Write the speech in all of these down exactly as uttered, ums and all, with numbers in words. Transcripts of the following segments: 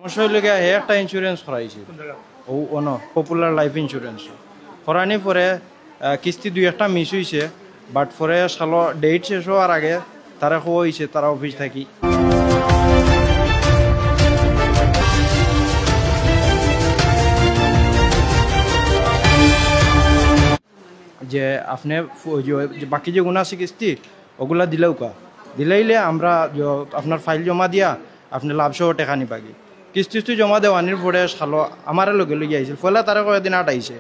সমস্যা অইলো গিয়া, হে একটা ইন্স্যুরেন্স করাইছে, ও অনো পপুলার লাইফ ইন্স্যুরেন্স করানি পরে, আহ, কিস্তি দুই একটা মিস অইছে, বাট পরে সালো ডেট শেষ অওয়ার আগে তারে কওয়া অইছে তারা অফিস থাকি যে আপনে ফু-, যে, যে বাকি যেগুন আছে কিস্তি, ওগুলা দিলাউক্কা। দিলাইলে আমরা য-, আপনার ফাইল জমা দিয়া আপনে লাভসহ টেকা নিবাগি। কিস্তি টিস্তি জমা দেওয়ানির পরে সালো আমারে লগে লইয়া আইছিল। পয়লা তারে কয়েকদিন আটাইছে।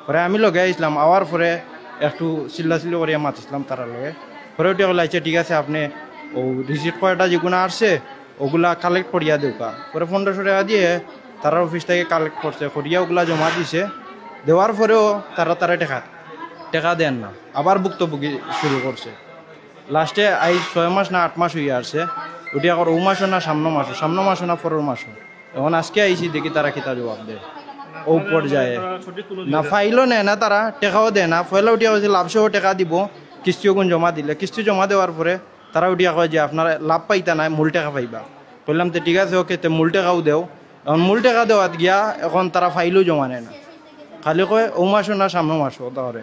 পরে আমি লগে আইছলাম, আওয়ার পরে একটু চিল্লাচিল্লি করিয়া মাতিছলাম তারার লগে। পরে উঠিয়া কইলা, "আচ্ছা, ঠিক আছে, আপনে ও রিসিট কয়টা যেগুন আছে, ওগুলা কালেক্ট করিয়া দেউক্কা।" পরে পনেরোশো টেকা দিয়া তারার অফিস থাকি কালেক্ট করছে, করিয়া ওগুলা জমা দিছে। দেওয়ার পরেও তারা, তারা টেকা, টেকা দেন না, আবার ভুক্তভোগী শুরু করছে। লাস্টে আইজ ছয় মাস না আট মাস অইয়া আছে, উঠিয়া কর ও মাসও না সামনো মাসও, সামনো মাসও না পরর মাসও। এখন আজকে আইছি, দেখি তারা কিতা জবাব দেয়। ও পর্যায়ে না ফাইলও নেয় না তারা, টেকাও দেয় না। পয়লা উঠিয়া কইছে লাভসহ টেকা দিব, কিস্তি ওগুন জমা দিলে। কিস্তি জমা দেওয়ার পরে তারা উঠিয়া কয় যে আপনারা লাভ পাইতা নায়, মূল টেকা পাইবা। কইলাম, "তে ঠিক আছে, ওকে, তে মূল টেকাও দেও।" এখন মূল টেকা দেওয়াত গিয়া এখন তারা ফাইলও জমা নেয় না, খালি কয় ও মাসও না সামনো মাসও। তাহলে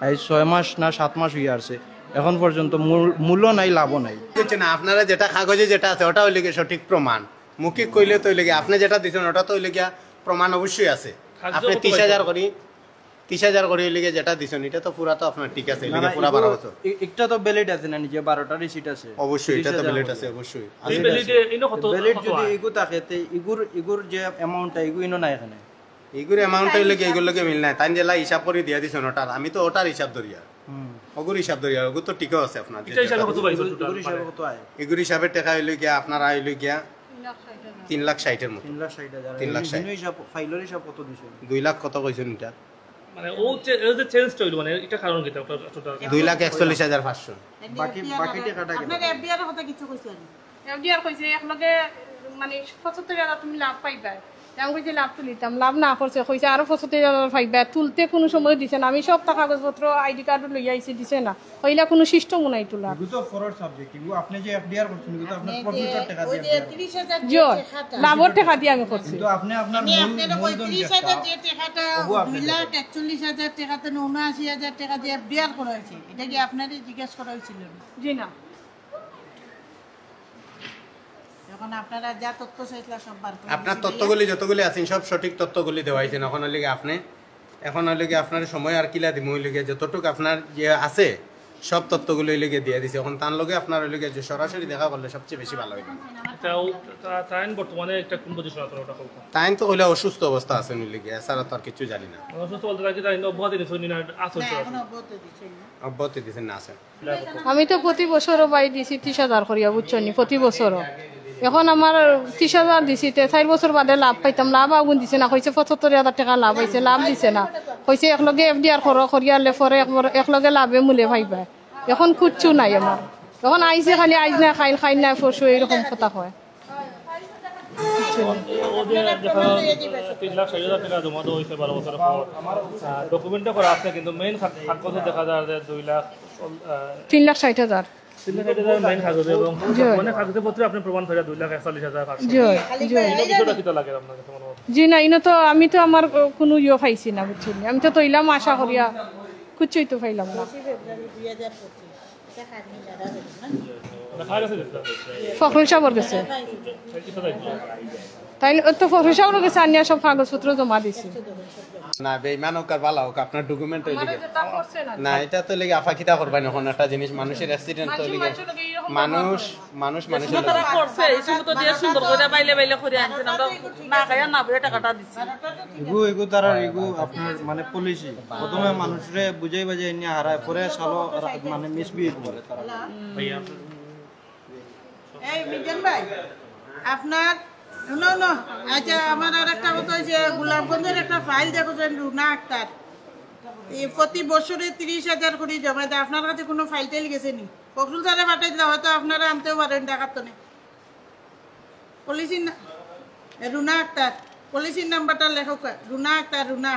এই ছয় মাস না সাত মাস অইয়া আছে, এখন পর্যন্ত মূল, মূলও নাই, লাভও নাই। বুঝছেন না, আপনারা যেটা কাগজে যেটা আছে, ওটা অইলে গিয়া সঠিক প্রমাণ। মৌখিক কইলে তো অইলে গিয়া, আপনে যেটা দিছেন, ওটা তো অইলে গিয়া প্রমাণ অবশ্যই আছে। আপনে তিরিশ হাজার করি, তিরিশ হাজার করি অইলে গিয়া যেটা দিছেন, এটা তো পুরা তো আপনার ঠিক আছে, অইলে গিয়া পুরা বারো বছর। এ-, একটা তো ভ্যালিড আছে না, নিজে বারোটা রিসিট আছে। অবশ্যই, এটা তো ভ্যালিড আছে, অবশ্যই। এই ভ্যালিড, ইনো কত, ভ্যালিড কত যদি হয়? ইগু থাকে, তে ইগুর, ইগুর যে অ্যামাউন্টটা, ইগু ইনো নাই এখানে। ইগুর অ্যামাউন্ট অইলে গিয়া ইগুর লগে মিল নাই। তাইন যেলা হিসাব করি দিয়া দিছেন ওটার, আমি তো ওটার হিসাব ধরিয়া। হুম। ওগুর হিসাব ধরিয়া, ওগুর তো ঠিকও আছে আপনার। এটা হিসাবে কত পাইছো টোটাল? ইগুর হিসাবে কত আয়? ইগুর হিসাবে টেকা অইলে গিয়া আপনার আয় অইলে গিয়া তিন লাখ ষাটর মতো। তিন লাখ ষাট হাজার। তিন লাখ ষাট। হিসাব, ফাইলর হিসাব কত দিছো? দুই লাখ কত কইছেন এটা? মানে ও চে-, ও যে চেঞ্জটা অইলো, মানে এটা কারণ কিতা? ওটা টোটাল দুই লাখ একচল্লিশ হাজার পাঁচশো। বাকি, বাকি টেকাটা কেন? আপনার এফডিআর কথা কিছু কইছেন? এফডিআর কইছে এক লগে মানে পঁচাত্তর হাজার তুমি লাভ পাইবা। আমি কইছি লাভ তুলিতাম, লাভ না করছে, কইছে আরো পঁচাত্তর হাজার পাইবা। তুলতে কোনো সময় দিছে না। আমি সব তা কাগজপত্র, আইডি কার্ড লইয়া আইছি, দিছে না। কইলা কোনো সিস্টেমও নাই তোলা। এগুলো তো ফরওয়ার্ড সাবজেক্ট, এগুলো আপনি যে এফডিআর করছেন, এগুলো তো আপনার প্রফিটের টেকা দিয়ে আপনি করছেন। জি, লাভর টেকা দিয়ে আমি করছি। কিন্তু আপনি আপনার আমি মূল, আপনার মূলধন তিরিশ হাজার যেটা, যে টেকাটা, ওগুলো আপনি দুই লাখ একচল্লিশ হাজার টেকাতে উনআশি হাজার টেকা দিয়ে এফডিআর করা হয়েছে, এটা কি আপনারে জিজ্ঞেস করা হয়েছিল না? জি না। এখন আপনারা যা তথ্য চাইছিলা সব বার করে আপনার দিছি। তথ্যগুলি যতগুলি আছেন সব সঠিক তথ্যগুলি দেওয়া হয়েছে। এখন অইলে কি আপনি, এখন অইলে কি আপনার সময় আর কিলা দিমু, অইলে কি যতটুক আপনার যে আছে সব তথ্যগুলি অইলে কি দিয়া দিছে। এখন তার লগে আপনার অইলে কি যে সরাসরি দেখা করলে সবচেয়ে বেশি ভালো হইবে। তাও তা-, তাইন বর্তমানে একটা কোন পজিশন আছে ওটা কইবা? তাইন তো অইলে অসুস্থ অবস্থা আছে অইলে কি, এছাড়া তো আর কিছু জানি না। অসুস্থ বলতে কি তাইন অব্যাহতি দিছেন না, আছেন না, সরাসরি? এখনো অব্যাহতি দিচ্ছেন না। অব্যাহতি দিছেন না, আছেন। আমি তো প্রতি বছরও বাই দিছি ত্রিশ হাজার করিয়া, বুঝছো নি, প্রতি বছরও। এখন আমার ত্রিশ হাজার দিছি, তে চাইর বছর বাদে লাভ পাইতাম, লাভ আগুন দিছে না, কইছে পঁচাত্তর হাজার টেকা লাভ অইছে, লাভ দিছে না, কইছে একলগে এফডিআর করো, করিয়া আনলে পরে একবার, একলগে লাভে মূলে পাইবা। এখন কুচ্ছু নাই আমার, এখন আইছে খালি আইজ না খাইল, খাইল না পরশু, এইরকম কথা কয়। ও যে দেখা তিন লাখ ষাট হাজার টেকা জমা দেওয়া হয়েছে বারো বছর পর, আহ, ডকুমেন্টে করা আছে, কিন্তু মেইন কাগজে দেখা যায় যে দুই লাখ, আহ, তিন লাখ ষাট হাজার। তিন লাখ ষাট হাজার মেইন কাগজে এবং জি। মানে কাগজে পত্রে আপনি প্রমাণ করে দুই লাখ একচল্লিশ হাজার পাঁচশো। জি, জি। এই বিষয়টা কিতা লাগে আপনার কাছে মনে হয়? জি না, ইনো তো আমি তো আমার কোনো ইয়ে পাইছি না, বুঝছেন? আমি তো তইলাম আশা করিয়া, কিচ্ছুই তো পাইলাম না। ফখরুল সাহেবর গেছে। তাইন তো ফখরুল সাহেবর গেছে আনিয়া সব কাগজপত্র জমা দিছে। না, বেইমান হোক আর ভালা হোক, আপনার ডকুমেন্ট অইলে আমারে কি? যেটা করছে না। না, এটা তো অইলে কি আফা কিতা করবা না, এখন একটা জিনিস মানুষের অ্যাক্সিডেন্ট তো অইলে কি মানুষ, মানুষ মানুষের লগে। তারা করছে, এই সময় তো দিয়ে সুন্দর করে বাইলে বাইলে করে আনছেন, আমরা না খাইয়া না বইয়া টাকাটা দিচ্ছি। এগু, এগু তারা এগু আপনার মানে পলিসি। প্রথমে মানুষরে বুঝাই বাজাই নিয়ে হারায়, পরে সালো রা-, মানে মিসবিহেভ করে তারা। এই মিজান ভাই, আপনার, no, no, আচ্ছা, আমার আর একটা কথা হইছে, গোলাপগঞ্জের একটা ফাইল দেখো যে রুনা আক্তার, এই প্রতি বছরে ত্রিশ হাজার করে জমা দেয়, আপনার কাছে কোনো ফাইল টাইল গেছে নি? ফখরুল স্যারে পাঠাই দিলে হয়তো আপনারা আনতেও পারেন, দেখার তো নেই। পলিসির না-, এ, রুনা আক্তার, পলিসির নাম্বারটা লেখো কা-, রুনা আক্তার, রুনা।